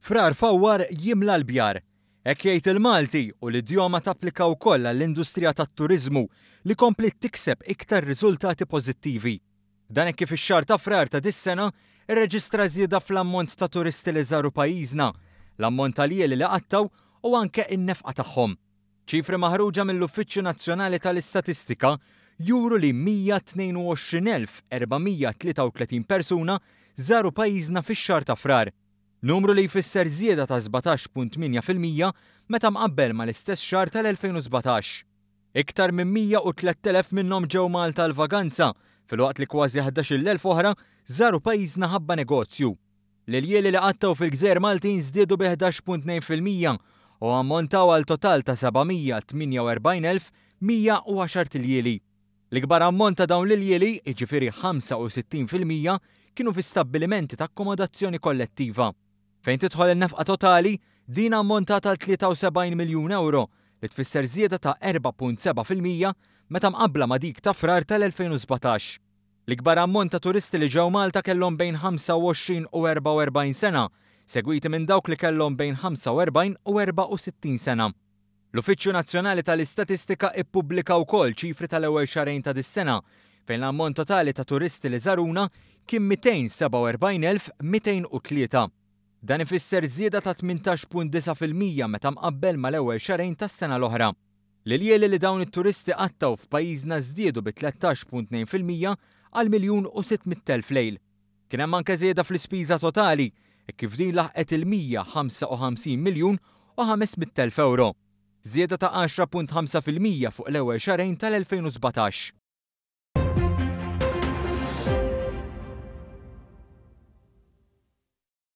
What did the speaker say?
Frar fawwar jimla l-bjar. Hekk jgħid il-Malti u l-idjoma tapplika wkoll għall-industrija tat-turiżmu li kompliet tikseb iktar riżultati pożittivi. Dan hekk kif ix-xahar ta' Frar ta' dis-sena rreġistra żieda fl-ammont ta' turisti li żaru pajjiżna, l-ammont ta' ljieli li qattgħu u anke n-nefqa tagħhom. Ċifri maħruġa mill-Uffiċċju Nazzjonali tal-Istatistika juru li 122,433 persuna żaru pajjiżna fix-xahar ta' Frar. Numru li jfisser żieda ta' 17.8% meta mqabbel mal-istess xahar tal-2017. Iktar minn 103,000 minnhom ġew Malta għal vaganza, filwaqt li kważi 11,000 oħra żaru pajjiżna ħabba negozju. L-iljieli li qattgħu fil-gżejjer Maltin żdiedu bi 11.2% u ammontaw għal total ta' 748,110 iljieli. L-ikbar ammont ta' dawn l-iljieli, jiġifieri 65%, kienu fi stabbilimenti ta' akkomodazzjoni kollettiva. Fejn tidħol in-nefqa totali, din ammontat għal 73 miljun ewro, li tfisser żieda ta' 4.7% meta mqabbla ma' dik ta' Frar tal-2017. L-ikbar ammont ta' turisti li ġew Malta kellhom bejn 25 u 44 sena, segwiti minn dawk li kellhom bejn 45 u 64 sena. L-Uffiċċju Nazzjonali tal-Istatistika ippubblika wkoll ċifri tal-ewwel xahrejn ta' dis-sena, fejn l-ammont totali ta' turisti li żaruna kien 247,203. Dan ifisser żieda ta' 18.9% meta mqabbel mal-ewwel xahrejn tas-sena l-oħra. L-iljieli li dawn it-turisti qattgħu f'pajjiżna żdiedu bi 13.2% għal 1,600,000 lejl. Kien hemm anke żieda fl-ispiża totali, hekk kif din laħqet il-155 miljun u 500,000 ewro. Żieda ta' 10.5% fuq l-ewwel xahrejn tal-2017.